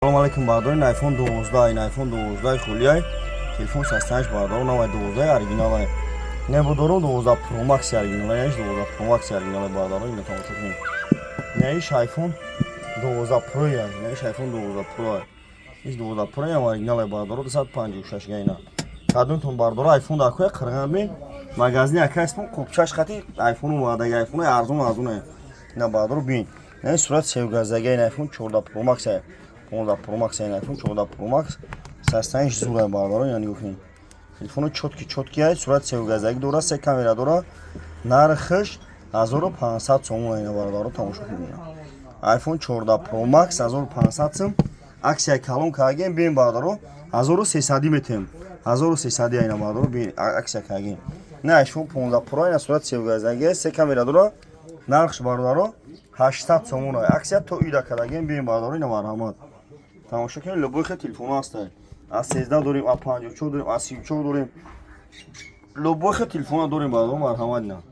Салом алейкум, бардор. Ин iPhone 12, ин iPhone 12 хулияй. Телефон 65, бардор, навай 12 оригиналай. Не будорум, 12 Pro Max оригиналай, иш 12 Pro Max оригиналай, бардор, ина тамошо кунед. Не, иш iPhone 12 Pro я, не, иш iPhone 12 Pro. Иш 12 Pro я оригиналай, бардор, 256 га ина. Кадунтон, бардор, iPhone дар кӯя қирған бин. Магазини ака исмон қопчаш хати iPhone омадаги, iPhone арзон арзон. Ина, бардор, бин. Не, сурат севгаздаги ин iPhone 14 Pro Max я. 15 Pro Max ин iPhone 14 Pro Max состояниш зура, бардоро, яъне гуфтем. Телефону чёткий, чёткий ай, сурат севгаздаги дора, се камера дора. Нархш 1500 сомон ина, бардоро, тамошо кунед. iPhone 14 Pro Max 1500 сом. Аксия калон кардем, бин, бардоро, 1300 метем. 1300 ина, бардоро, бин, аксия кардем. Не, iPhone 15 Pro ина сурат севгаздаги, се камера дора. Нархш, бардоро, 800 сомон. Аксия то ида кардагем, бин, бардоро, ина марҳамат. Тамошо кунед, любой хел телефон ҳаст. А 13 дорем, а 54 дорем, а 34 дорем. Любой хел телефон дорем, бардоро, марҳамат ина.